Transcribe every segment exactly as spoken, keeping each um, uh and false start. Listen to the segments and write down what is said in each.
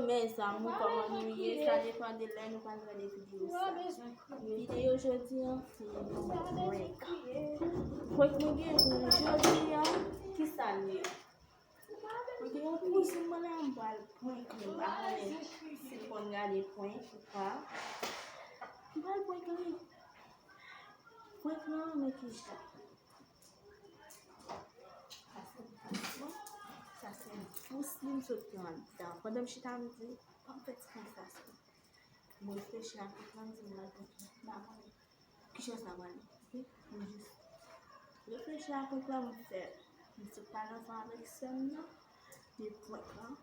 Mezanmi, kòman nou ye? Sa depann de lè nou pral gade videyo sa. Videyo jodi an, se yon prank. Prank nou gen pou jodi an, ki sa l ye? Mwen gen yon kouzin mwen la, m pral prank li. M pa konnen si l konn gade prank ou pa. M pral prank li. Prank lan, men ki jan. Sa se bous mwen. Sa se bous li, m sot pran anndan. Pandan m chita, m di, ban m fè ti prank sa sou li. M reflechi a prank lan, m di, m pral prank li. M pa konnen ki jan sa pral ye, oke? M jis reflechi a prank lan, m fè l. M sot pale ansanm avèk sè m nan de prank lan.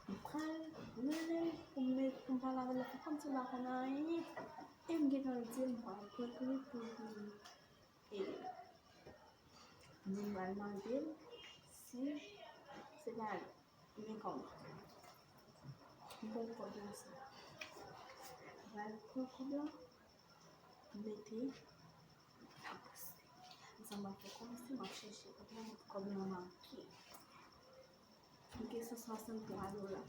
M pral rele l pou m, pou m pale avè l, fè kòmsi m pa konn anyen. E m gentan di l m pral prank li pou li. E li pral mande m si se pa li. Men kòman? M pran kòb lan sa. M pral pran kòb lan, m mete nan pòch. Sa m ap fè kòmsi m ap chèche kòb lan, kòb lan manke. M gen san swasanntwa dola.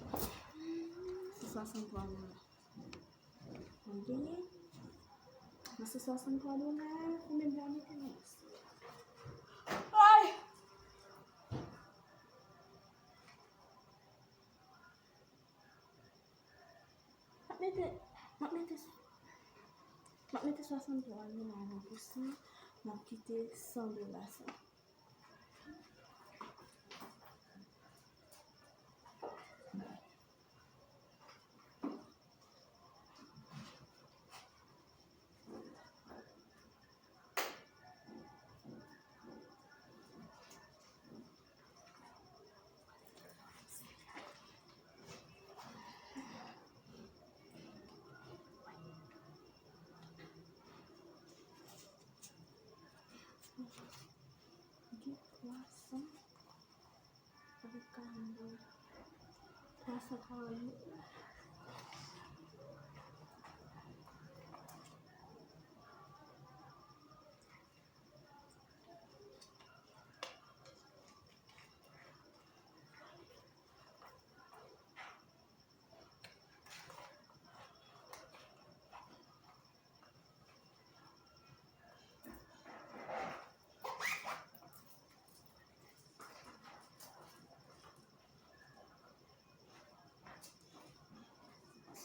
San swasanntwa dola. Mwen genyen. Nan san swasanntwa dola, konbyen m pral mete nan bous? Ay! M ap mete, m ap mete, m ap mete swasanntwa dola nan bous lan, m ap kite san dola sa. Gen twa san. Avèk karannde. Twa san karannde.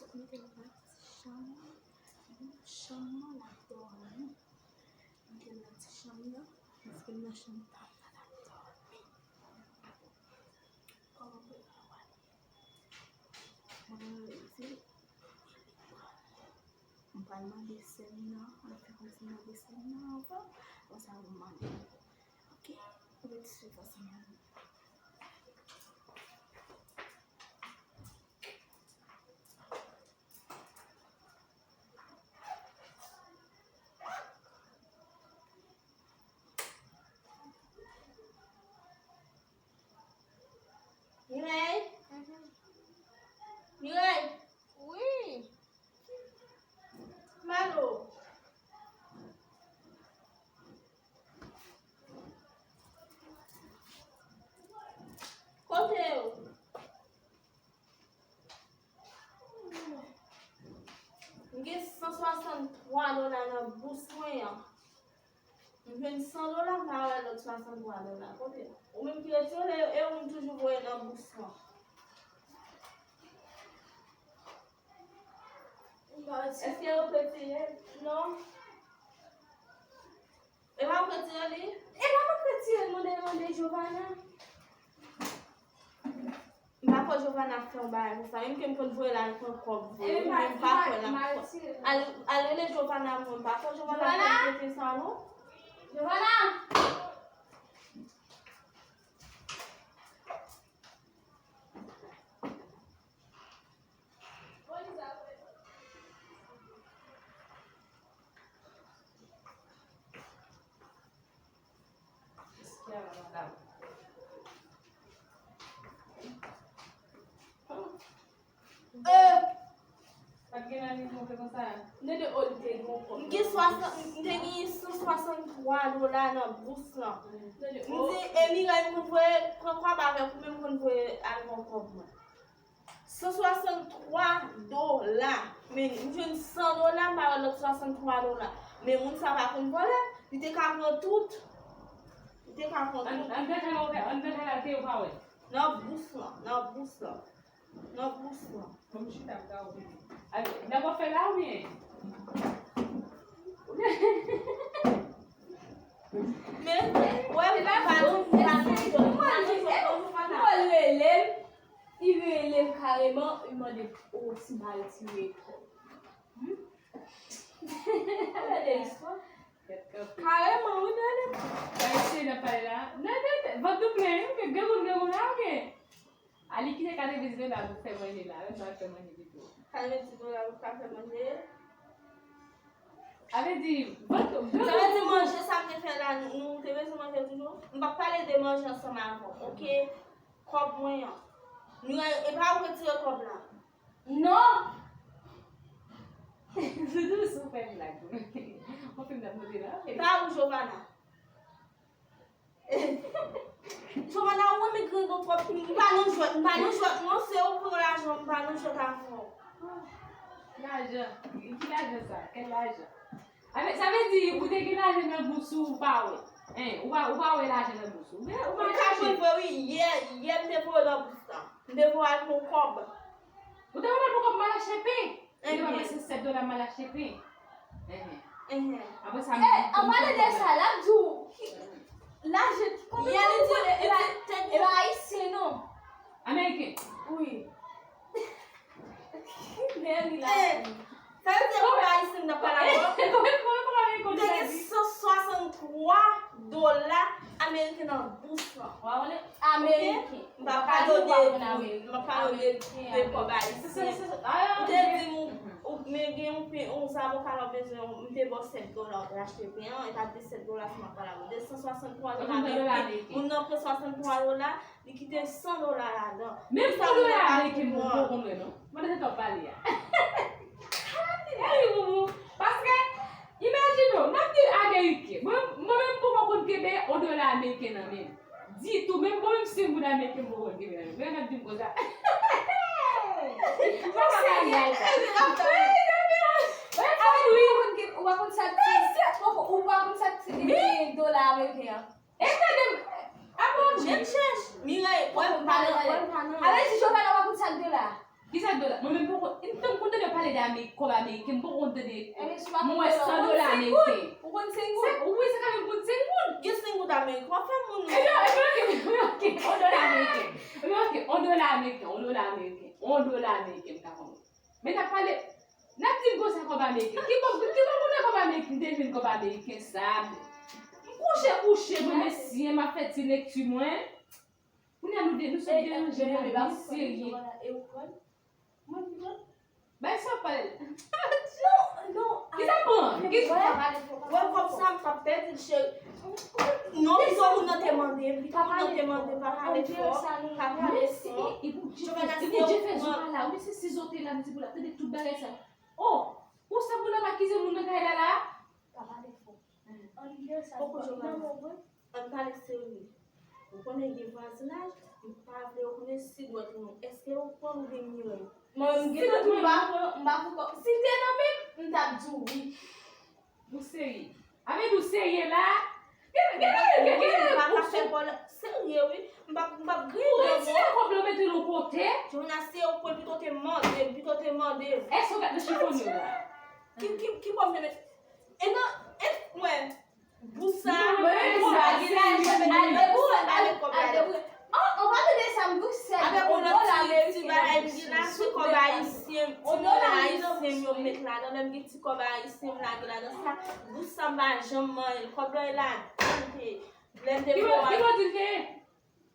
Sot mete l nan ti chanm nan. Chanm nan l ap dòmi. Mete l nan ti chanm nan. Paske m nan chanm pa m nan l ap dòmi. Kòman pou l pale? Mwen rete. M pral mande sè m nan. Mwen fè kòmsi m mande sè m nan anvan. Konsa m mande. Oke? Ret swiv ansanm avè m. Mireille? Mireille? Wi. Malo. Kote yo? M gen san swasanntwa dola nan bous mwen an. M jwenn san dola, m pa wè lòt swasanntwa dola. Kote? Ou menm ki retire yo, e ou menm toujou voye nan bous lan. Èske yo retire? Non. E pa ou k retire li? E pa mwen k retire l, mwen te mande Giovanna. M pa kwè Giovanna fè yon bagay konsa. Menm ke m konn voye l al pran kòb vre. Wi, men m pa kwè l ap fè. Al, al rele Giovanna pou mwen. M pa kwè Giovanna fè yon bagay sa, non. Giovanna! M gen swasann, m te gen san swasanntwa dola nan bous lan. M di, e Miray, m konn voye pran kòb avèk ou, men m konn voye al pran kòb mwen. San swasanntwa dola. Men m jwenn san dola, m pa wè lòt swasanntwa dola. Men moun sa pa konn vòlè, li te ka pran tout. Li te ka pran tout. An, an nan kanal, an nan kanal te yo pa wè. Nan bous lan, nan bous lan. Nan bous lan. Bon, m chita, m ka wè. N ap fè la oubyen? Men, wè, m pa nou, m pa nou, m pa nou, m pa nou. Li rele m kareman, li mande m, o, si m al tire kòb. Hmm? Gade istwa. Kareman, wi, gade. Gade, se nan pale la. Nan, nan, nan, vant nou plen, wi, men granmoun, granmoun la, oubyen? A li kite katrevenndis dola pou fè manje la, menm pa fè manje ditou. Katrevenndis dola pou ka fè manje. Sa vle di, vant, sa vle di manje sa m te fè la, nou, nou te bezwen manje toujou. M p ap pale de manje ansanm avè w, oke? Kòb mwen an. Nou, e pa ou retire kòb la. Non! Doudou, sou fè blag. Ou fin nan monte la. E pa ou, Jovana. Jovana, ou renmen grangou twòp. M pa nan jwèt, m pa nan jwèt, non, se ou pran lajan, m pa nan jwèt avè w. Lajan? Ki lajan sa? Kèl lajan? Sa vle, sa vle di, ou te gen lajan nan bous ou, ou pa wè. Hein, ou pa, ou pa wè lajan nan bous ou. Ou, ou pa kache. Ou ka konn vre, wi. Yè, yè, m te voye nan bous la. M te voye al pran kòb. Ou te voye al pran kòb, m al achte pen. Ou te pa panse sèt dola m al achte pen. Enhen. Enhen. Apre sa, eh, an pale de sa, l ap di w, ki, lajan, ki konprann ou konnen, e pa, e pa ayisyen, non. Ameriken. Wi. Mèri la. Eh, sa vle di se kòb ayisyen m t ap pale avè w. Kòb, kòb, kòb ameriken ou te di? M te gen san swasanntwa dola ameriken nan bous lan. Ameriken. M pa pale w de, m pa pale w de, de kòb ayisyen. Ou te di m, ou, men gen yon pen, yon zaboka la w bezwen, m te ba w sèt dola, ou te achte pen an, e pa de sèt dola sa m ap pale avè w. De san swasanntwa dola ameriken. Moun nan pran swasanntwa dola, li kite san dola ladan. Menm yon dola ameriken m poko konn wè non. Pandan se t ap pale a. Gade boubou. Paske, imajine w, n ap di ameriken. Mwen, mwen menm m poko konn kenbe yon dola ameriken nan men m. Ditou. Menm mwen menm si m moun ameriken m poko konn kenbe nan men m. Men n ap di m konsa. Ou pa konn sa k di, ou pa konn sa k di dola ameriken an. E tande m, a Bondye. Menm chèch. Mirèy, wè m pa nan, wè m pa nan. Alè di Jovana pa konn sa k dola. Ki sa k dola? Mwen menm poko, m tann konn tande pale de Amerik, kòb ameriken, m poko konn tande. Mwen wè san dola ameriken. Ou konn senk goud? Wi, se kanmenm konn senk goud. Gen senk goud ameriken, w ap fè moun. Ebyen, ebyen, oke, oke, on dola ameriken. Ebyen, oke, on dola ameriken, on dola ameriken, on dola ameriken, m ka konn. Men n ap pale, n ap di m konsa kòb ameriken. Ki kòb, ki kòb kote kòb ameriken, m te jwenn kòb ameriken sa. M kouche, kouche, mwen mesye, m ap fè ti lekti mwen. Kounye a nou de, nou sot deranje la, nou serye. Bay sa pale. Non, non. Ki sa pran? Ki sa pale? Wè kòb sa m p ap pèdi l, cheri. Non, pito moun nan te mande, pito moun nan te mande, pa pale fò, pa pale fò. Jovena, se ou pran. Ou mesye sizote la, mesye pou la tande tout bagay sa. Oh, ou sa pou l ap akize moun nan kay la la? Pa pale fò. Ann pale serye. Ou konnen gen vwazinaj, m pa vle yo konnen si dwèt ou non. Èske yo pran oubyen m mire? Mwen, m gentan di m pa pran, m pa pran kòb. Si l te nan men m, m t ap di w wi. Ou serye? Avèk ou serye la? Gen, gen, gen, gen, gen. M pa ka fè kòb la. Serye wi. M p ap, m p ap griyen. Ou retire kòb la, ou mete l yon kote. Jovena, se ou pran l, pito te mande, pito te mande. Èske w gade nan chifonye w la? Ki, ki, ki kòb m te mete? E nan, e mwen. Bous sa, mwen menm sa, gen lajan, al deboure, al deboure. An, an pale de sa, m di w sèl on dola ameriken nan bous. Ti bagay m gen la, se kòb ayisyen, ti monnen ayisyen m yo met ladan. Lè m gen ti kòb ayisyen m lage ladan sa, bous sa m pa janm manyen l. Kòb la e ladan l te ye. Lè m te pran. Ki bò di l te ye?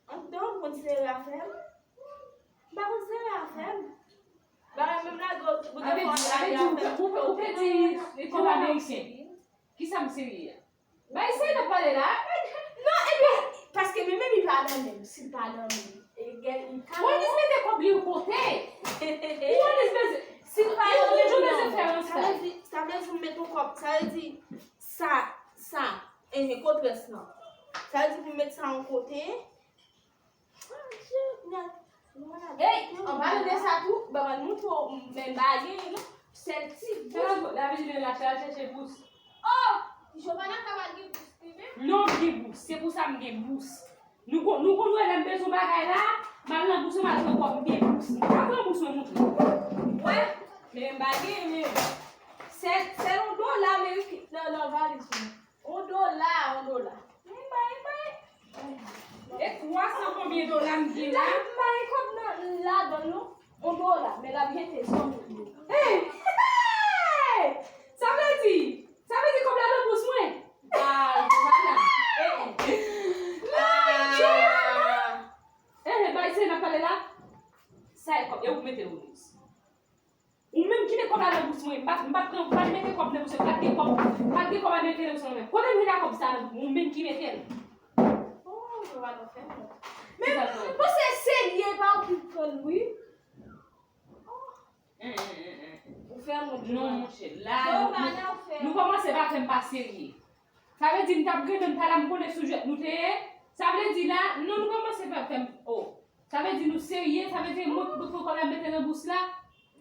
Anndan, ou konn sere afè m? M pa konn sere afè m. Bagay menm lage w, ou te fò lage afè m. Ou pèdi kòb ameriken. Kisa m serye a? Bay sa n ap pale la. Non, epi, paske menm, menm li pa nan men m, si l pa nan men m, e gen, li ka. Ou annis mete kòb li yon kote. Ou annis mete, si l pa nan men m, non. Sa vle di, sa vle di m met yon kòb, sa vle di, sa, sa, enhen, kot rès lan. Sa vle di pou m met sa yon kote. Mon Dieu, nèt. Hey, anpalan de sa tou, ban m montre w, men m pa gen, non. Sèl ti bous. Sa la, la vin la, chèche bous. Oh! Jovana ka pa gen bous li menm? Non, m gen bous. Se pou sa m gen bous. Nou kon, nou konn wè lè m bezwen bagay la, m al nan bous mwen, m al pran kòb, m gen bous. M pa pran bous mwen montre. Wè, men m pa gen, men sèl, sèl yon dola ameriken nan, nan valiz mwen. On dola, on dola. Mwen bay, bay. E twa san konbyen dola m gen la? M bay kòb nan ladan non. On dola, men l ap jete san mil. Hey! Hey! Sa vle di, sa vle di kòb la nan bous mwen? Ah, Joanna. Eh, eh. Ah. Joanna! Eh, eh, bay se n ap pale la. Sa e kòb, e ou mete l Rose. Ou menm ki met kòb la nan bous mwen, m pa, m pa pran, m pa mete kòb nan bous mwen, m pa t gen kòb, m pa t gen kòb a mete nan bous mwen menm. Kote m jwenn kòb sa a, ou menm ki mete l? Oh, yo pa nan fè mwen. Men, m panse se serye, pa ou ki pran l, wi. Oh. Ou fè mwen. Non, monchè, la, nou, nou, nou kòmanse pa fè m pa serye. Sa vle di, m t ap gade, m t al la, m konnen sou jwèt nou te ye. Sa vle di, la, non, nou kòmanse pa fè m, oh. Sa vle di nou serye, sa vle di mwen, mwen pran kòb la mete nan bous la.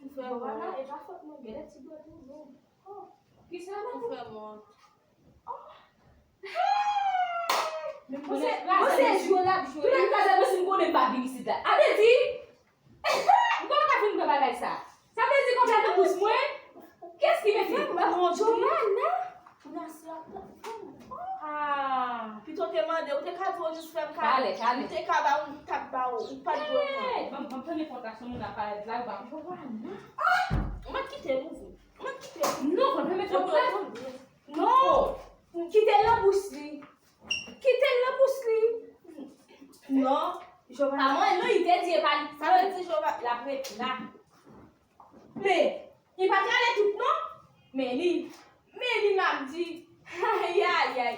Frè, vwala, e pa fòt mwen, genlè ti dwèt ou, non. Oh. Kisa non? Ou fè mwen. Oh. Hey! Mwen se, mwen se jwe l ap jwe. Tout lè kraze mwen si m konnen m pa vin isit la. A vle di, m pa ka vin pran bagay sa. Sa vle di kòb la nan bous mwen? Kiyès ki mete? Joanna. Joanna. Ah, pito te mande, ou te ka di w jis fè m kado. Kale, kale. Ou te ka ba ou, m t ap ba ou, ou pa t dwe pran. Hey, ban m, ban m tande pòt la, se moun ap parèt la, ou pa. Joanna. Ah! Ou mèt kite m ouvri. Ou mèt kite m. Non, fò m fèmen pòt la. Non. Kite l nan bous li. Kite l nan bous li. Non. Joanna. Pa mwen, non, li te di e pa li. Sa vle di Joanna, l ap ret la. Men, li pa t rale tout non. Men li, men li m ap di. Ayayay.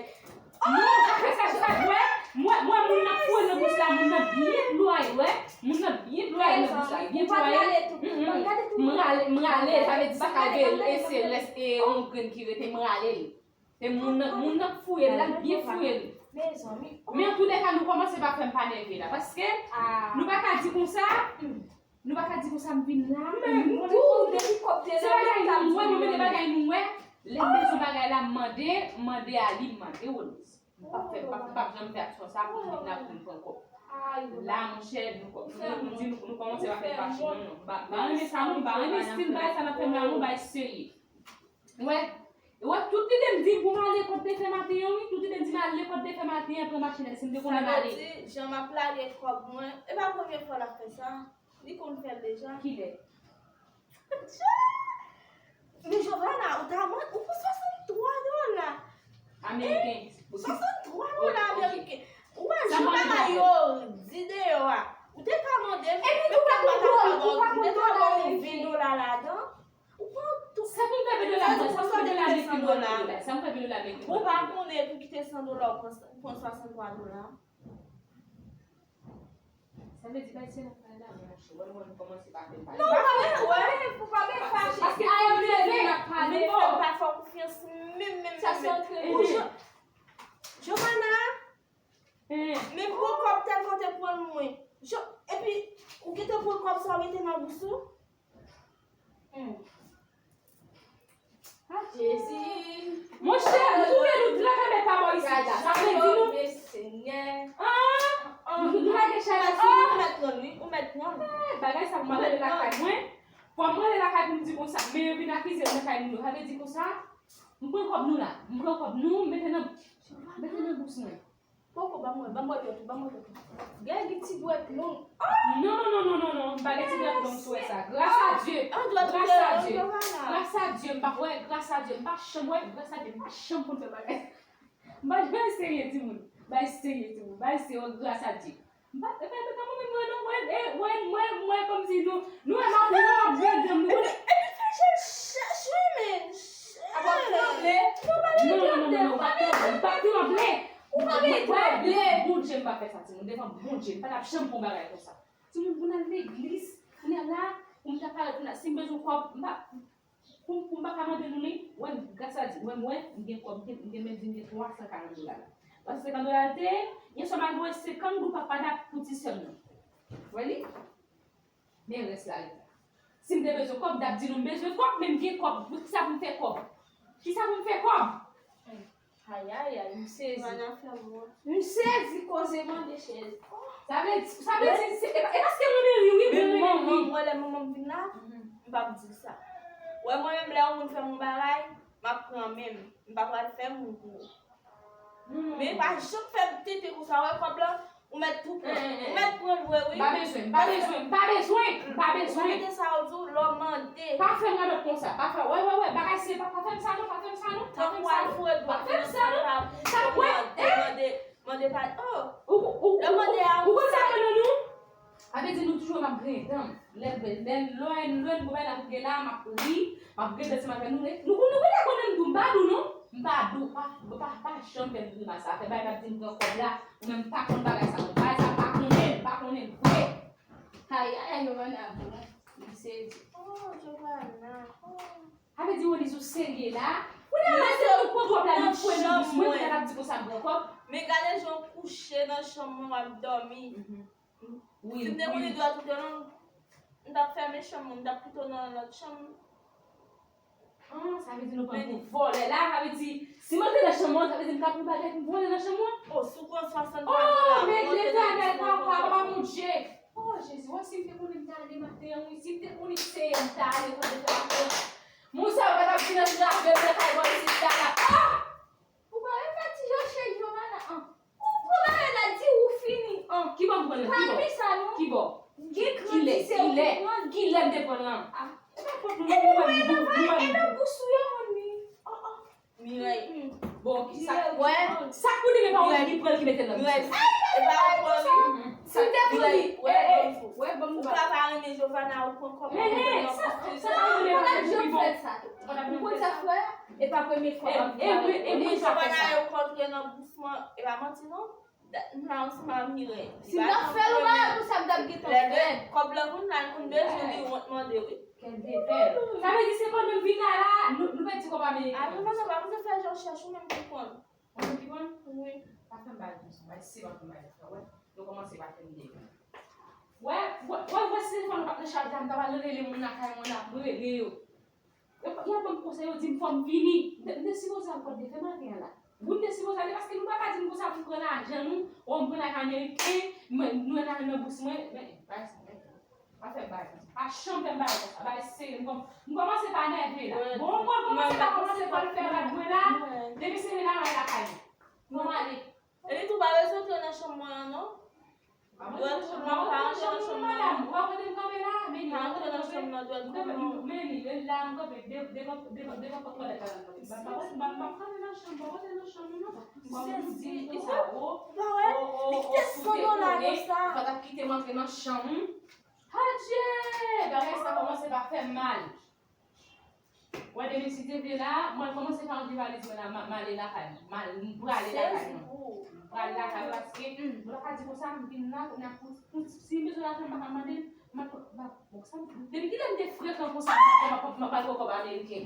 Non, sa fè sa, sa fè, wè, mwen, mwen, moun nan foure nan bous la, moun nan byen plwaye, wè. Moun nan byen plwaye nan bous la, byen plwaye. Mm, mm, mm. M rale, m rale, sa vle di sa ka rive, e se rès, e yon grenn ki rete, m rale l. E moun nan, moun nan k fouye l la, l byen fouye l. Mezanmi. Men antouleka, nou kòmanse pa fè m pa nève la. Paske nou pa ka di konsa, nou pa ka di konsa m vin la. Men m tou, depi kòb te nan men, m t ap di mwen, mwen mete bagay nou wè. Lè m bezwen bagay la, m mande, m mande a li, m mande Rose. M p ap fè, m p ap, m p ap janm fè aksyon sa pou m vin la pou m pran kòb. La, monchè, nou, nou, nou di, nou, nou kòmanse pa fè m pa chimè, non. M pa, m pa renmen sa, non, m pa renmen estil bagay sa n ap fè m la, non, bagay serye. Wè, wè, tout lide m di pou m ale kot defen maten an, wi. Tout lide m di m ale kot defen maten an, pran machin, si m te konnen m ale. Sa vle di, jan m ap lage kòb mwen, e pa premye fwa l ap fè sa. Li konn fè l deja. Kilè? Men Jovana, ou ta mwen, ou pou swasanntwa dola. Ameriken. Swasanntwa dola ameriken. Ou wè, Jovana, yo di deyò a. Ou te ka mande m, epi tou pa konn dola, ou pa konn dola, ven dola ladan. Ou pran tou. Sa pou m fè ven dola, sa pou m fè ven dola, mete mwen dola. Sa m fè ven dola, mete mwen. Ou pa konnen pou kite san dola, ou pran, ou pran swasanntwa dola. Sa vle di, bay se nan pale la, monchè. Wè, mwen, nou kòmanse pa fè pale. Non, ou pa bezwen, ou pa bezwen fache. Paske a yon leve, nou fè m pa fè w konfyans, menm, menm, menm. Sa se antre nou. Jovana, men gwo kòb tèl kote pran mwen. Epi, ou gentan pran kòb sa, ou mete nan bous ou? Hmm. Ah, Jezi. Monchè, nou touye nou dra ka mèt pa bò isit la. Sa vle di nou. Senyè. Ah, nou, nou lage chay la sou nou. Ou mèt pran l, wi. Ou mèt pran l. Eh, bagay sa pou m al rele lakay mwen. Fò m rele lakay pou m di konsa. Men yo vin akize m nan kay moun yo. Sa vle di konsa, m pran kòb nou la. M pran kòb nou, m mete nan, mete nan bous mwen. Poko, ban mwen, ban mwen dwèt ou, ban mwen dwèt ou. Gen, gen ti dwèt long. Oh! Non, non, non, non, non, non, m pa gen ti dwèt long sou wè sa. Gras a Dye. Gras a Dye. Gras a Dye, m pa wè, gras a Dye, m pa chanm wè, gras a Dye, m pa chanm konn fè bagay. M pa, bay serye, timoun. Bay serye, timoun. Bay serye, gras a Dye. M pa, e pa, e pa mwen menm, non, wè, e, wè, wè, wè, kòmsi nou, nou wè, nou ap, nou ap vle dèm, nou wè. Epi fache l chèch, wi, men. Ap ap tranble. Non, non, non, non, non, m pa tranble, m pa tranble. Ou pa vle tranble. Devan Bondye m pa fè sa, timoun. Devan Bondye, m pa t ap janm fè yon bagay konsa. Timoun, pou n al legliz, kounye a la, pou m ta parèt, kounye a, si m bezwen kòb, m pa, pou, pou m pa ka mande nou li, wè, gras a Dye, wè, m wè, m gen kòb, m gen, m gen, m gen twa san karant dola la. Twa san senkant dola l te ye, yè swa m al voye senkant goud pa, pa dap pou ti sè m nan. Wè li? Men rès la ret la. Si m te bezwen kòb, m t ap di nou m bezwen kòb, men m gen kòb. Kisa pou m fè kòb? Kisa pou m fè kòb? Ayayay, m sezi. Mana fè m wont. M sezi koze mande chèz. Sa vle di, sa vle di, se, e pa, e paske mwen ri, wi, mwen ri, wi. Men manman m, wè lè manman m vin la, m p ap di l sa. Wè mwen menm, lè yon moun fè m yon bagay, m ap pran men m. M pa pral fè moun pou ou. Men pa janm fè m tenten konsa, wè kòb la, ou mèt tou pran. Ou mèt pran l vre, wi. M pa bezwen, m pa bezwen, m pa bezwen, m pa bezwen. Ou mete sa ou di w, lè w mande. Pa fè m radòt konsa, pa fè, wè, wè, wè, bagay serye, pa, pa fè m sa non, pa fè m sa non, pa fè m sa non, pa fè m sa non. Sa, wè, mande, mande, mande pa, oh, ou, ou, lè w mande a, ou konn sa fè nan nou? Sa vle di nou toujou m ap griyen dan m. Lè, lè, lè, lè nou bay la, nou gen la, m ap ri, m ap griyen dan m avè nou. Nou, nou genlè konnen m tou, m pa dou non. M pa dou, pa, pa, pa janm fè m grimas sa. Fè bay m ap di m pran kòb la, ou menm pa konn bagay sa non. Bagay sa pa konnen, pa konnen vre. Ayayay, Giovanna bon, li sezi. Oh, Giovanna, oh. Sa vle di Wendy's ou serye la? Kounye a la se ou pran kòb la, nou fwe nan bous mwen, kounye a l ap di konsa m pran kòb. Men gade jan w kouche nan chanm mwen, w ap dòmi. Si m te konnen dwèt ou te long, m t ap fèmen chanm mwen, m t ap kite w nan lòt chanm. Ah, sa vle di nou pran pou vòlè la, sa vle di, si m antre nan chanm mwen, sa vle di m ka pran bagay pou m vòlè nan chanm mwen? Oh, si w pran swasanntwa dola, oh, men Letènèl papa, papa Bondye. Oh, Jezi, wè si m te konnen m t ale maten an, wi, si m te konnen se m t ale kote fè maten an. Moun sa yo pa t ap vin antre avè m nan kay bò isit la, la. Ah! Ou pa wè fè ti jan chèz yo pa la an. Ou pran bagay la di ou fini an. Ki bò m pran l? Ki bò? Pa fè sa non. Ki bò? Gen kran di se ou ki pran. Kilè? Kilè m te pran l lan? Ah. E pa fòt nou, nou wè m, nou wè m. E nan bous ou yo moun wi. Oh, oh. Mirèy. Bon, sa, wè, sa pou li, men pa ou ki pran l ki mete l nan bous. Mirèy, e pa ou pran li. Si w te pran li, wè, wè, ban m. Ou ka pa renmen Giovanna, ou pran kòb ou mete l nan bous li. Sa pa renmen, pa renmen, pi bon. Ou konn sa k fè? E pa premye fwa m ap pale. E wi, e wi, sa fè sa. Giovanna yo kontre nan bous mwen, e pa manti non. M la ansanm ak Mirèy. Si m t ap fè l yon bagay konsa, m t ap gentan fè l. Kòb la konn la, l konn bezwen li wont mande wi. Kèt de pè. Sa vle di se pandan m vin la la, nou, nou pèdi kòb ameriken. A, nou pa, nou pa bezwen fè jan w chèche ou menm ki konn. Ou menm ki konn? Wi. Pa fè m bagay konsa, bay se pa fè m bagay konsa, wè. Nou kòmanse pa fè m de. Wè, wè, wè, wè, si telefòn nan pa t nan chaj la, m ta pral rele moun lakay mwen la, m rele yo. Yo, yo ban m konsèy, yo di m fò m vini. M te, m te sipoze al Kòt de Fè maten an la. Wi, m te sipoze ale paske nou pa ka di m konsa pou m pran lajan nou, ou m pran lajan ameriken, mwen, nou mete lajan nan bous mwen, men, bagay sa, men, pa fè m bagay konsa. Pa janm fè m bagay konsa. Bagay serye, m kòm-, m kòmanse pa nève la. Bon, mwen kòmanse pa, kòmanse pa fè rad mwen la, depi se mete lajan lakay mwen. Bon, m ale. Epi tou pa bezwen antre nan chanm mwen an non. Dwèt ou non, pa antre nan chanm mwen an. Ou pa kote m kanpe la, men pa antre nan chanm nan, dwèt ou non. Men li, men la m kanpe devan, devan, devan pòt twalèt la. M pa, m pa, m pa, m pa kanpe nan chanm, m pa antre nan chanm nan non. M pa antre nan chanm nan. Ou pa wè? Li te san dola konsa. Ou pa t ap kite m antre nan chanm. Adje! Bagay sa kòmanse pa fè m mal. Wè, demen si Dye vle la, mwen kòmanse pa ranje valiz mwen la, m, m ale lakay mwen. M al, m prale lakay mwen. M prale lakay mwen paske, m pa ka di konsa, m vin la, kounye a pou, pou, si m bezwen lajan, m pa ka mande, m ap, m ap, bon, sa, depi kilè m te frekan konsa, m ap, m ap, m ap al pran kòb ameriken?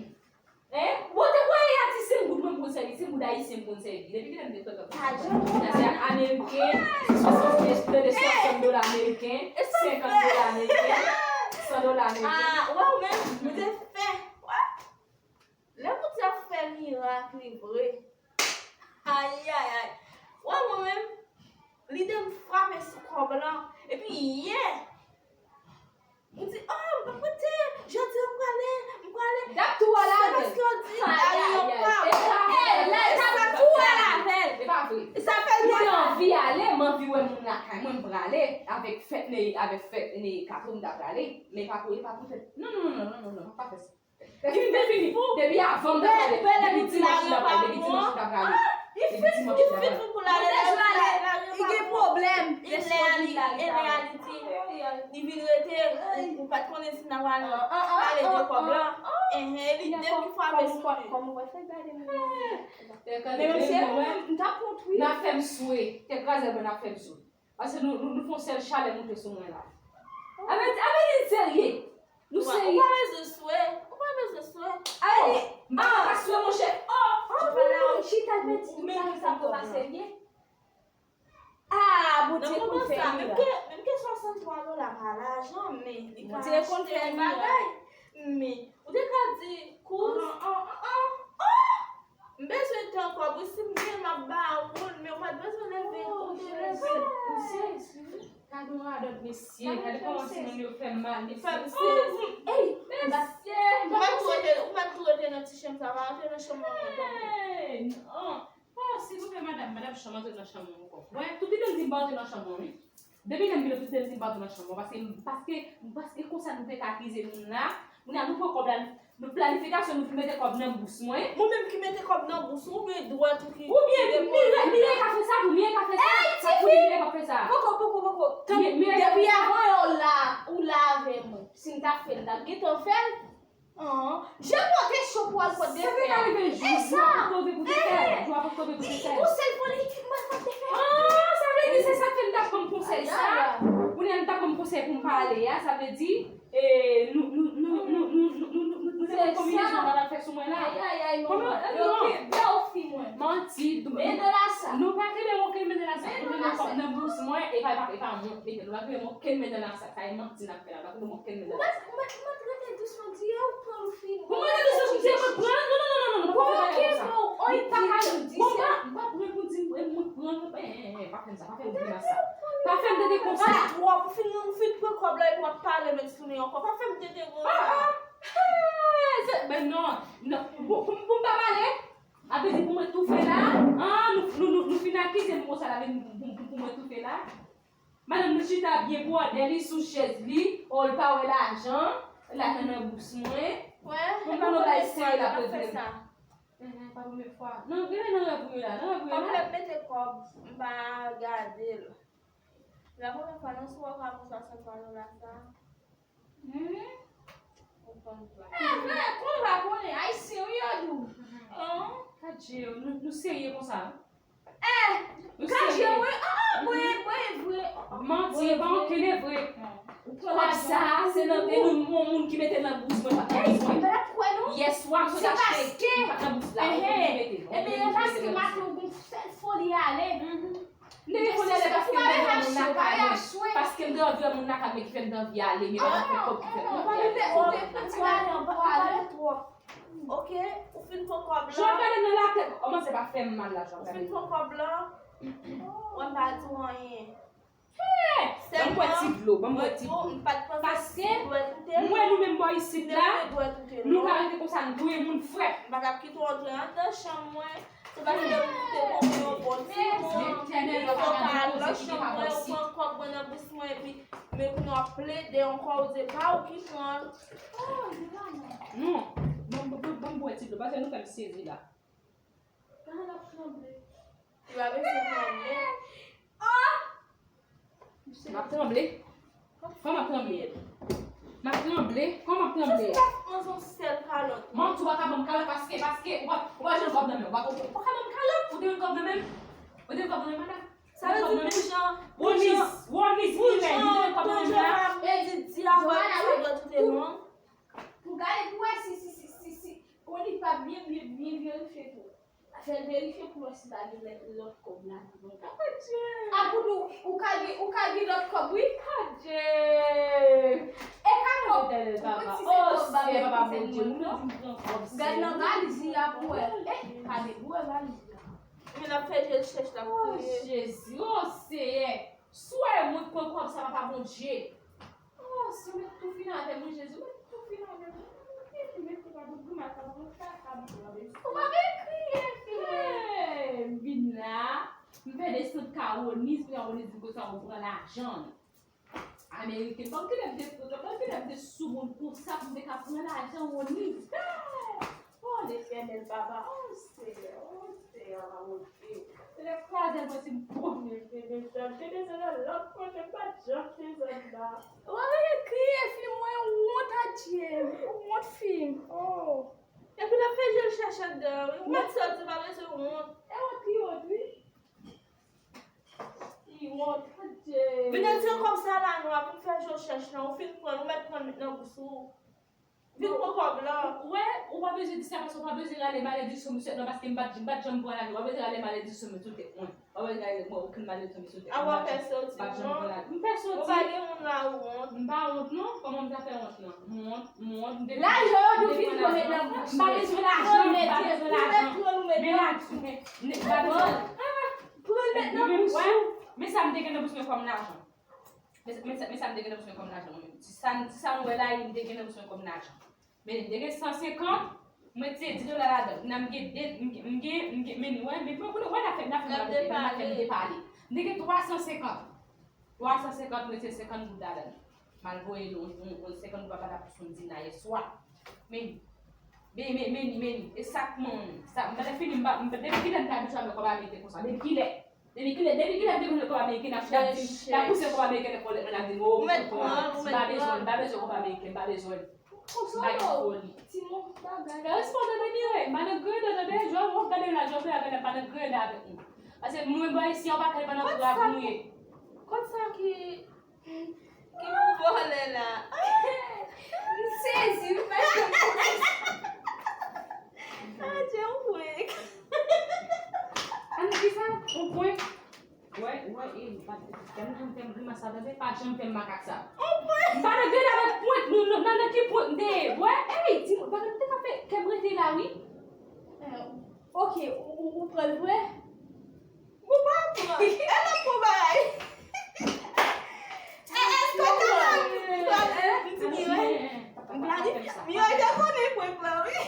Hein? Bon, te kwè e a ti senk goud mwen m konn sèvi, se goud ayisyen m konn sèvi. Depi kilè m te frekan konsa? Kounye a se ameriken, swasannkenz, de, de swasant dola ameriken, senkant dola ameriken, san dola ameriken. Ah, wè ou menm, ou te fè. Wè. Lè Bondye ap fè mirak li vre. Ayayay. Wè mwen menm, lide m frape sou kòb lan. Epi yè, ou di, oh, m pa pote, jodi a m prale, m prale. Dap tou al avè l. Se paske w di, dali yon pa. E pa vre. Sa fè l gen anvi ale, m anvi wè moun lakay mwen, m prale. Avèk fèt ne, avèt fèt ne kato m ta prale. Men pa pou, e pa pou fèt. Non, non, non, non, non, non, pa fè sa. Depi, depi, depi avan m ta prale, depi dimanch m ta prale, depi dimanch m ta prale. Depi dimanch m ta prale. Li gen pwoblèm. E lè a li, e lè a li di, li vin rete, ou, ou pa t konnen si n a pral pale de kòb lan. Enhen, li depi fwa mesye. Kòm ou wè fè gade mwen. Men menm si e mwen, m t ap kont wi. N a fè m swe. Tèt kraze mwen, n a fè m swe. Paske nou, nou, nou fè yon sèl chalè moute sou mwen la. Avè, avè di n serye. Nou serye. Ou pa bezwen swe. Ou pa bezwen swe. Avè di, m pa ka swe, monchè. Oh, oh, chita l pèdi tout sa, sa pa serye. Ah, Bondye konn fè mirak. Menm ke, menm ke swasanntwa dola pa la. Janmen li ka achte yon bagay. Men ou te ka di, kouz, m bezwen tan kòb wi, si m gen m ap ba ou l, men ou pa t bezwen leve, ou te leve. Gade yon radòt mesye, gade kòman timoun yo fè mal mesye. Fè m sezi. Ey, mesye, ou pa t tou rete, ou pa t tou rete nan ti chanm sa, pa antre nan chanm nan ankò. Ey, non. Oh, silvouplè, madanm, madanm, chanm, antre nan chanm mwen ankò. Wè, tout lide m di m pa antre nan chanm mwen, wi. Depi lè m vin la, tout lide m di m pa antre nan chanm mwen, paske, paske, paske konsa nou te ka akize moun la. Moun la, nou pran kòb la, nou planifikasyon, nou mete kòb nan bous mwen. Mwen menm ki mete kòb nan bous ou, oubyen dwèt ou ki. Oubyen Mireille, Mireille ka fè sa tou, Mireille ka fè sa. Ey, tifi! Mireille ka fè sa. Poko, poko, poko. Depi avan yon la, ou la avè mwen. Si m ta fè l, m t ap gentan fè l. An, je pote cho pou al pot de fè. Sa te ka rive jou, jou a poko rive pou te fè. Jou a poko rive pou te fè. Yon sèl politik mwen pot de fè. Ah, sa vle di se sa k fè m t ap ban m konsèy sa. Kounye a m t ap ban m konsèy pou m pa ale a, sa vle di, e, nou, nou, nou te konn konbinezon sa l ap fè sou mwen la. Ayayay, non. Yo kenbe w fi mwen. Manti. Men de la sa. Nou pa kenbe m okenn men de la sa. Nou kenbe kòb nan bous mwen, e pa, e pa, e pa mwen k mete l. Nou pa kenbe m okenn men de la sa. Sa e manti n ap fè la. Nou pa kenbe m okenn men de la sa. Ou mèt, ou mèt rete dousman, di e ou pran l ou fini. Pou mwen rete dousman pou di e mwen pran l? Non, non, non, non, non, non, pa fè bagay konsa. Ou pa ka di sa. Ou pa pran pou di e mwen pran l. Eh, eh, eh, pa fè m sa, pa fè m grimas sa. Pa fè m tande konsa. Ou fin, ou fin pran kòb la epi w ap pale men tounen ankò. Pa fè m tande konsa. Ah, ah. Ben non, non. Pou, pou, pou m pa pale? Ap vle di pou mwen toufe la? Ah, nou, nou, nou, nou fin akize m konsa la, pou, pou, pou, pou mwen toufe la? Madanm nan chita byen bwòdè li sou chèz li, o, l pa wè lajan, lajan nan bous mwen. Wè, e pa konnen se l ap fè sa. Eh, eh, pa premye fwa. Non, genlè nan rèv ou ye la, nan rèv ou ye la. Kòm lè m mete kòb, m pa gade l. La premye fwa, non, si w wè w ka pran swasant twa dola sa. Hmm? Ou konn pran. Eh, men, konnen pa konnen, Ayisyen wi yo dou. An? Adje, nou, nou serye konsa? Eh, kache mwen, ah, ah, mwen, mwen vre. Manti, e pa okenn e vre. Kòb sa, se nan, e nou, yon moun ki mete l nan bous mwen, pa nan bous mwen. Ey, m pa t ap kwè non. Yèswa, m sot achte, li pa t nan bous la, yon moun ki mete l. Ebyen, e paske maten ou gon sèl foli ale. M te gen foli ale paske m te anvi wè moun lakay mwen. Paske m te anvi wè moun lakay mwen ki fè m te anvi ale, men pa fè kòb ki fè m te anvi ale. Ou te pran ti lajan pou ale. Ok, ou fin pran kòb la. Jan w gade nan latèt, kòmanse pa fè m mal la, jan w gade. Ou fin pran kòb la. Wè m pa di w anyen. Hey! Ban m bwè ti dlo, ban m bwè ti dlo. Paske m wè nou menm bò isit la, nou ka rete konsa, nou touye moun frèt. M pa t ap kite w antre anndan chanm mwen. Se paske m te konn yon bon timoun. Ou ka al nan chanm mwen, ou pran kòb mwen nan bous mwen, epi men kounye a w ap plede ankò, ou di e pa ou ki pran l. Oh, li la non. Non, ban m, ban m, ban m bwè ti dlo, paske nou fè m sezi la. Gade l ap tranble. Li pa bezwen tranble. Oh! M ap tranble. Kòman m ap tranble? M ap tranble. Kòman m ap tranble? Jis pa pran yon sèl kalòt. Manti, ou pa ka ban m kalòt paske, paske ou pa, ou pa jwenn kòb nan men m. Ou pa, ou pa ka ban m kalòt. Ou te jwenn kòb nan men m? Ou te jwenn kòb nan men m, madanm? Sa vle di pou jan, pou jan, Wonis, Wonis, pou jan, pou jan Edith di a wè sa dwèt ou te long. Pou gade pou wè si, si, si, si, si Wonis pa byen, byen, byen verifye tou. Fè l verifye pou wè si pa gen lè, lòt kòb la ki bon. Adje! A pou nou, ou ka gen, ou ka gen lòt kòb, wi. Adje! E ka kòb, ou pran ti se kòb ba mwen pou fè mwen non. Gad nan valiz li a pou wè. Eh, gade pou wè valiz li a. Men l ap fè je l chèch, l ap kriye. Oh, Jezi, oh, Seyè. Swa e mwen k pran kòb sa, papa Bondye. Oh, si w mèt tou fin avè mwen, Jezi, w mèt tou fin avè mwen. Mèt tou, mèt tou, pa pou grimas, pa pou kaka, pa pou grimas. Ou pa vle kriye, fi mwen. Hey, m vin la, m fè desann ka Wonis, pou Wonis di konsa ou pran lajan l. Ameriken, ban m kilè m te, ban m kilè m te soumoun konsa pou m te ka pran lajan Wonis. Oh, Letènèl, papa, oh, Seyè, oh, Seyè, papa Bondye. Se lè kraze mwen si m konnen m te desann, m te desann nan lòt kote, m pa t janm desann la. W ap rete kriye, fi mwen, wont, adje, wont, fi m, oh. Epi l ap fè je l chèch anndan, wi. Ou mèt sòti, pa bezwen wont. E wont li wont, wi. Li wont, adje. Vin retire kòb sa la, nou ap fè je w chèch lan, ou fin pran l, ou mèt pran l met nan bous ou. Vin pran kòb la. Ou wè, ou pa bezwen di sa paske ou pa bezwen rale malediksyon misye nan, paske m pa t, m pa t janm pran lajan. Ou pa bezwen rale malediksyon misye sou tèt mwen. Mwen, mwen, okenn malelve tonbe sou tèt. A, w ap fè soti, non? M pa janm pran lajan. M fè soti. Ou pa gen moun la ou wont. M pa wont, non. Kòman m ta fè wont, non? M wont, m wont, m depann. Lajan yo nou fin pran met nan bouch. M pa bezwen lajan, m pa bezwen lajan. Men lajan, men, men, m pa bezwen. Pran l met nan bouch ou. Men sa m te gen nan bouch mwen kòm lajan. Men, men sa, men sa m te gen nan bouch mwen kòm lajan, mwen menm. Ti sa, ti sa nou wè la, m te gen nan bouch mwen kòm lajan. Men li te gen san senkant, mwen te di dola ladan. Nan m gen de, m gen, m gen, m gen, men nou wè, men pou, pou nou wè n ap fè, n ap fè, n ap fè, m te pale. M te gen twa san senkant. Twa san senkant, mwen te senkant goud ladan. M al voye yon, yon, yon senkant goud papa t ap sou m di n a yèswa. Men, men, men, men, men, e sa k mwen, sa, m pa t fini, m pa, m pa, depi kilè m te abitye avèk kòb ameriken konsa? Depi kilè? Depi kilè, depi kilè m te konn wè kòb ameriken, n ap, n ap di, n ap pouse kòb ameriken nan kòlèt mwen, n ap di, "Oh, kòb, m pa bezwen, m pa bezwen kòb ameriken, m pa bezwen." M pa gen foli. Fè respè w tande, Mire, m pa nan grandè tande, jò w ap gade la, jò w ap gade la, m pa nan grandè avèk nou. Paske nou menm bò isi a, w pa kale pandan kou a pou nou ye. Kot sa ki, ki pou vòlè la? M sezi, wi, paske m konnen sa. Adje, yon prank. Ann di sa, yon prank. Wè, wè, e, pa, fè m, fè m, fè m grimas sa, tande, pa janm fè m makak sa. M pa nan grandè avèk prank, nou, nou, nan, nan ki prank m te ye? Wè, ey, timoun, bagay m te ka fè, kè m rete la, wi. Eh, ok, ou, ou, ou pran l vre? Ou pa pran. E nan pou bagay. Eh, èske w te pran? M di Miray. M planifye. Miray te konnen prank la, wi.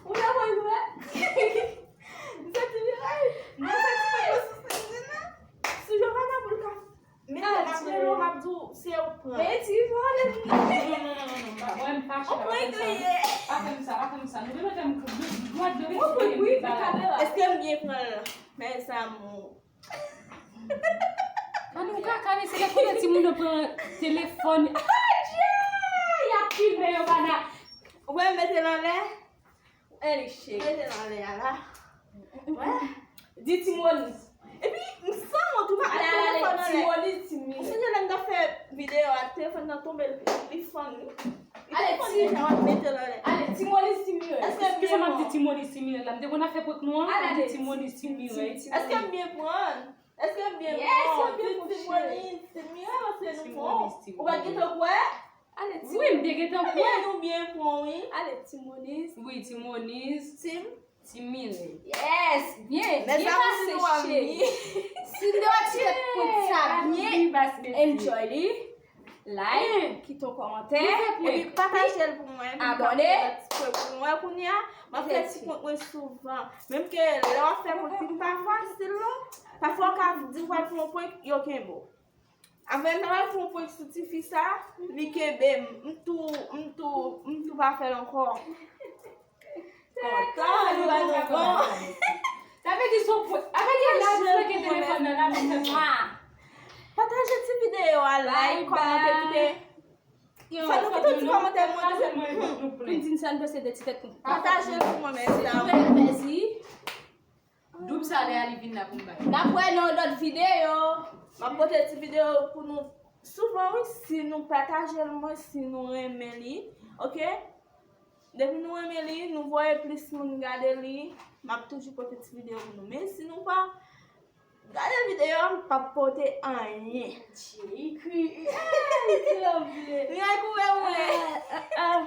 Ou te pran l vre? M santi Miray. M santi mwen sou sezi nan. Sou Jovana pou l ka mete m ap rele w, m ap di w se ou k pran. Men ti vòlè. Non, non, non, non, non, non. Mwen m fache, pa fè m sa. Pa fè m sa, pa fè m sa. Nou bezwen fè m dwat de respè. Èske m byen pran l? Men sa mou. Ann ou ka kale, se lè kounye a timoun yo pran telefòn. Adje! Y ap filme yo, bana. Ou wè m mete l anlè? Eli cheri. Mete l anlè a la. Wè. Di Timonis. Epi, m sanwont ou pa met telefòn anlè. Timonis, Timonis. Ou sonje lè m t ap fè videyo a, telefòn nan tonbe, li, li fann, wi. Li te fann deja, w ap mete l anlè. Ale, Timonis, Timonis. Èske m byen pran? Kisa m ap di Timonis, Timonis la? M te konn ap fè prank nou an, m di Timonis, Timonis. Èske m byen pran? Èske m byen pran? Yes, w byen pran, cheri. Timonis, Timonis, paske nou pran. Ou pa t gentan kwè? Ale, Timonis. Wi, m te gentan kwè. Ebyen, nou byen pran, wi. Ale, Timonis. Wi, Timonis. Tim. Timire. Yes, byen, byen pase, cheri. Si nou wè ti tèt prank sa byen, enjoy li. Like, kite yon kòmantè, epi pataje l pou mwen, pou m ka fè ti prank pou nou. Wè kounye a, m ap fè ti prank mwen souvan. Menm ke lè w ap fè prank, li pa fasil non. Pafwa w ka di w pral fè yon prank, yo kenbe w. Apre m ta pral fè yon prank sou tifi sa, li kenbe m. M tou, m tou, m tou pa fè l ankò. Kontan, li pa nan bon. Sa vle di sou pwen. Avè gen la, nou peke telefòn nan la, nou fè mwa. Pataje ti videyo a, like, kòmante, kite. Fò nou kite ti kòmantè, mwen, hmm, pou n di n sa n panse de ti tèt nou. Pataje l pou mwen, mèsi. Doub salè a li vin la pou m bay. N ap wè nan yon lòt videyo. M ap pote ti videyo pou nou souvan, wi, si nou pataje l, mwen, si nou renmen li, oke? Depi nou renmen li, nou voye plis moun gade li, m ap toujou pote ti videyo pou nou. Men si nou pa gade videyo a, m p ap pote anyen. Jeyikri. Ey, tranble. Miray koupe woule. Ah, ah, ah.